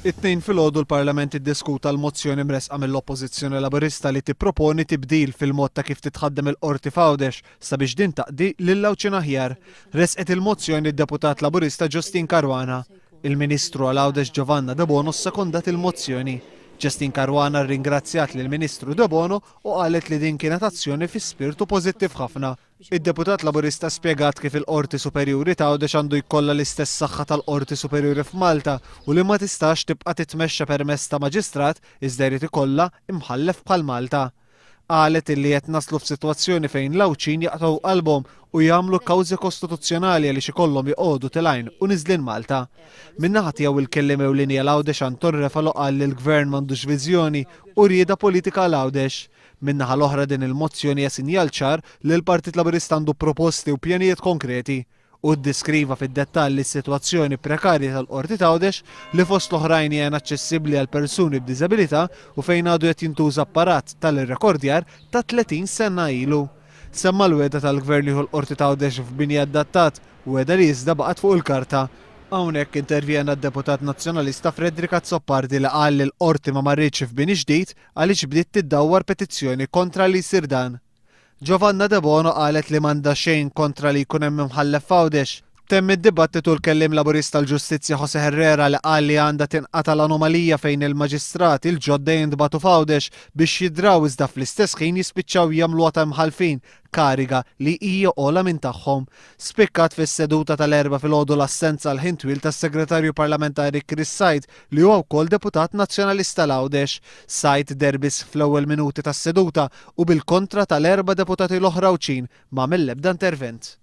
It-Tnejn filgħodu l-Parlament iddiskuta l-mozzjoni mressqa mill-Oppożizzjoni Laburista li tipproponi tibdil fil-mod ta' kif titħaddem il-Qorti f'Għawdex sabiex din taqdi lill-Għawdxin aħjar. Ressqet il-mozzjoni d-Deputat Laburista Justyne Caruana. Il-Ministru għal Għawdex Giovanna Debono ssekondat il-mozzjoni. Justyne Caruana rringrazzjat lill-Ministru Debono u qalet li din kienet azzjoni fi spirtu pożittiv ħafna. Id-Deputat Laburista spjegat kif il-Qorti Superjuri t'Għawdex għandu jkollha l-istess saħħa tal-Qorti Superjuri f'Malta u li ma tistax tibqa' titmexxa permezz ta' Maġistrat iżda jrid ikollha Imħallef bħal Malta. Qalet illi qed naslu f'sitwazzjoni fejn l-Għawdxin jaqtgħu qalbhom u jagħmlu kawżi kostituzzjonali għaliex ikollhom joqogħdu tilgħin u niżlin Malta. Min-naħa tiegħu il-kelliem ewlieni għal Għawdex Anton Refalo qal li l-Gvern m'għandux viżjoni u rieda politika għal Għawdex. Min-naħa l-oħra din il-mozzjoni hija sinjal ċar li l-Partit Laburista għandu proposti u pjanijiet konkreti. Hu ddiskriva fid-dettall is-sitwazzjoni prekarja tal-Qorti t'Għawdex li fost l-oħrajn hija inaċċessibbli għal persuni b'diżabilità u fejn għadu qed jintuża apparat tal-irrekordjar ta' 30 sena ilu. Semma l-wegħda tal-Gvern li jieħu l-Qorti t'Għawdex f'bini adattat, wegħda li iżda baqgħet fuq il-karta. Hawnhekk intervjena d-Deputat Nazzjonalista Frederick Azzopardi li qal li l-Qorti ma marritx f'bini ġdid għaliex bdiet tiddawwar petizzjoni kontra li jsir dan. Giovanna Debono qalet li m'għandha xejn kontra li jkun hemm imħallef f'Għawdex. Temm id-dibattitu l-Kelliem Laburista għall-Ġustizzja José Herrera li qal li għandha tinqata' l-anomalija fejn il-maġistrati l-ġodda jintbagħtu f'Għawdex biex jidraw iżda fl-istess ħin jispiċċaw jagħmluha ta' imħallfin kariga li hija ogħla minn tagħhom. Spikkat fis-seduta tal-Erbgħa filgħodu l-assenza għal ħin twil tas-Segretarju Parlamentari Chris Said li huwa wkoll deputat Nazzjonalista għal Għawdex. Said deher biss fl-ewwel minuti tas-seduta u bil-kontra tal-erba' deputati l-oħra Għawdxin m'għamel l-ebda intervent.